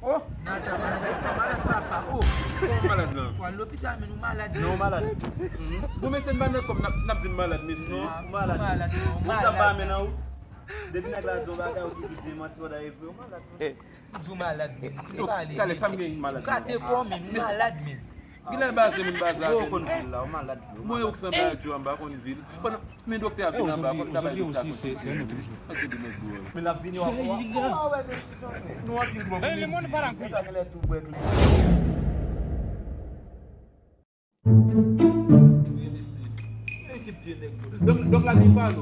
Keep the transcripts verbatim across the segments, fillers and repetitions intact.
Oh! Nata malad, sa malad papa. Oh! Ou malad nan? Fò al lopital, men nou malad. Non, ou malad. Bon, mesye, n pa nan kòb, n ap, n ap di m malad, mesye. Non, ou malad. Malad, non, ou malad. Ou ta pa men nan ou. Depi nèg la di yon bagay, ou toujou di manti, pandan e vre, ou malad. Eh. M di w malad, men. Ki pale, talè, sa m gen malad. Gate kò, men, m malad, men. Genlè baze moun baze avè m. Ou konn vil la, ou malad vre. Mwen, ou ki sanble a Djo a, m pa konn vil. Pandan, men doktè a vin anba, fò m ta bay doktè a konsèy. Mwen te di mwen dwòl. Men l ap vini ankò. Nou anpil twòp. Ey, le moun pa la kwi. Sa genlè tou bwè kleren. Vye mesye. Ekip vye nèg yo. Dòk, dòk la vin pale w.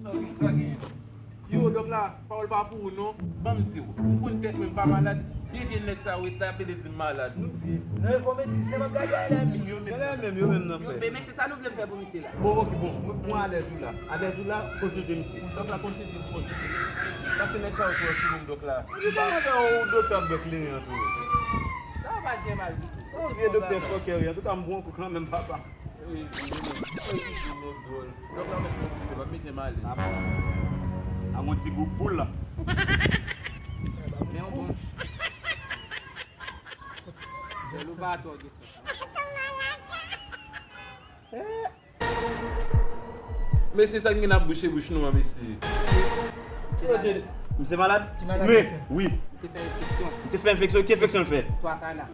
Ok, sa genyen. Yo, dòk la, pawòl pa pou ou non. Ban m di w, m konn tèt mwen, m pa malad. Byen vye nèg sa yo ret la, y ap pede di m malad. Nou vye. Nan yon komedi, jan m ap gade a la menm yo menm. Genlè menm, yo menm nan fè. Yo, men, men se sa nou vle m fè pou misye la. Bon, ok, bon, mwen, mwen alèz ou la. Alèz ou la, konsilte misye. Dòk la, konsilte, konsilte. Paske nèg sa yo twò sou moun, dòk la. Ou di kòman fè yon doktè ap bwè kleren an tou? Sa va jè mal ditou. Yon vye doktè fòkè, wi. Antouka, m pran kou kanmenm, papa. Ey, ey, ey, ey, nèg dwòl. Dòk la mèt konfime, pa mete m alèz. A yon ti gwoup poul la. Men yon bon. Djòl ou pa twò gen sans. Mesye, sa ki gen ap bouche bouch nou an, mesye. Misye malad? Wi. Misye fè enfeksyon. Misye fè enfeksyon? Ki enfeksyon l fè? Twa kana.